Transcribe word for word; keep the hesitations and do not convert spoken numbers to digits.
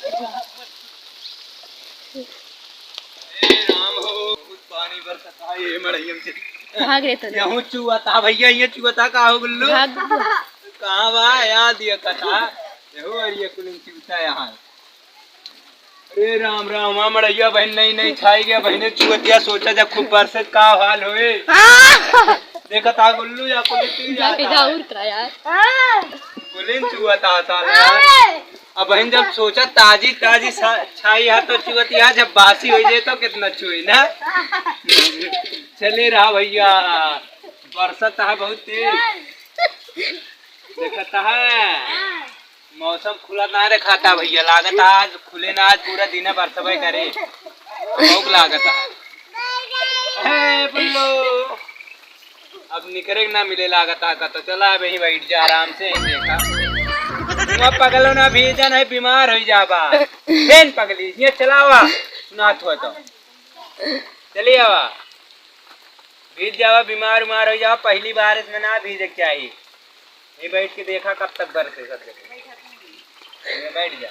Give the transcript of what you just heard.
ए राम हो, बहुत पानी बरसत है, ये मड़ैया में से। भाग रे तो। यहूँ चुअता भैया, ये चुअता का हो गुल्लू? भाग। कहाँ बा? याद ये कथा। यहू अरिया कुलिन चुअता यहाँ। अरे राम राम, हाँ मड़ैया बहिन, नहीं नहीं छाई गया बहिने चुअतिया, सोचा जब खूब बरसे का हाल होए। देखत हा गुल्लू या कुलिन चुअता। जाके जाऊर का यार। कुलिन चुअता साला। अब बहिन जब सोचा ताजी ताजी सा-, छाई है तो चुअतिया, जब बासी हो जाए तो कितना चुए ना। चले रहा भैया, बरसत है बहुत तेज। देखत है मौसम खुला ना रे खाता भैया, लागत आज खुले ना, आज पूरा दिन बरसबे करे। भूख लागत है। हे बुल्लो, अब निकरे के ना मिले लागत है का, तो चला अब यहीं बैठ जा आराम से, यहीं देखा। वहाँ पगलो ना भीजन है, बीमार हो जाबा। बेन पगली, ये चलावा, सुनात हो तो। चलिए आवा। भीज जावा, बीमार उमार हो जावा, पहली बारिश में ना भीजे के चाहिए। ये बैठ के देखा कब तक बरसे सब जगह। ये बैठ जा।